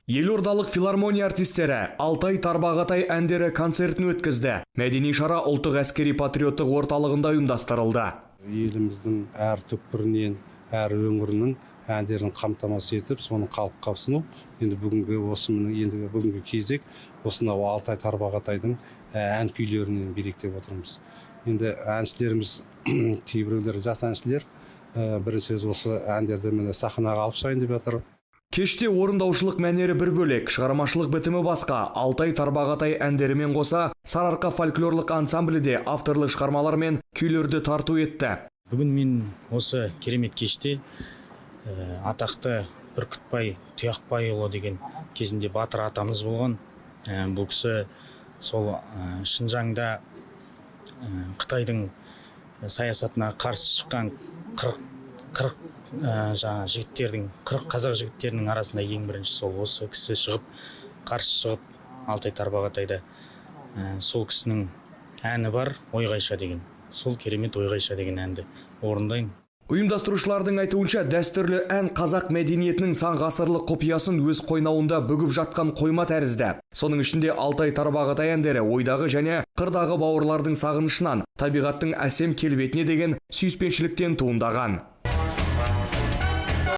Елордалық филармония артистері Алтай Тарбағатай әндері концертін өткізді. Мәдени шара ұлттық әскери патриоттық орталығында ұйымдастырылды. Еліміздің әр түкпірінен, әр өңірінің әндерін қамтамасыз етіп, соны халыққа ұсыну. Енді бүгінгі осы енді бүгінгі кезек осынау Алтай Тарбағатайдың ән күйлерінен берейік деп отырмыз. Енді әншілеріміз кейбіреулері жас әншілер, бірінші осы әндерді міне сахнаға алып шығайын деп жатыр. Кеште орындаушылық мәнері бір бөлек, шығармашылық бітімі басқа. Алтай Тарбағатай әндерімен қоса Сарыарқа фольклорлық ансамблі де авторлық шығармалар мен күйлерді тарту етті. Бүгін мен осы керемет кеште атақты Бүркітбай Тұяқбайұлы деген кезінде батыр атамыз болған. Бұл кісі сол Шынжаңда Қытайдың саясатына қарсы шыққан 40 жаңа жігіттердің, 40 қазақ жігіттерінің арасында ең бірінші сол осы кісі шығып, қарсы шығып Алтай Тарбағатайда, сол кісінің әні бар Ойғайша деген. Сол керемет Ойғайша деген әнді орындаймын. Ұйымдастырушылардың айтуынша, дәстүрлі ән қазақ мәдениетінің сан ғасырлық құпиясын өз қойнауында бүгіп жатқан қойма тәрізді. Соның ішінде Алтай Тарбағатай әндері ойдағы және қырдағы бауырлардың сағынышынан, табиғаттың әсем келбетіне деген сүйіспеншіліктен туындаған.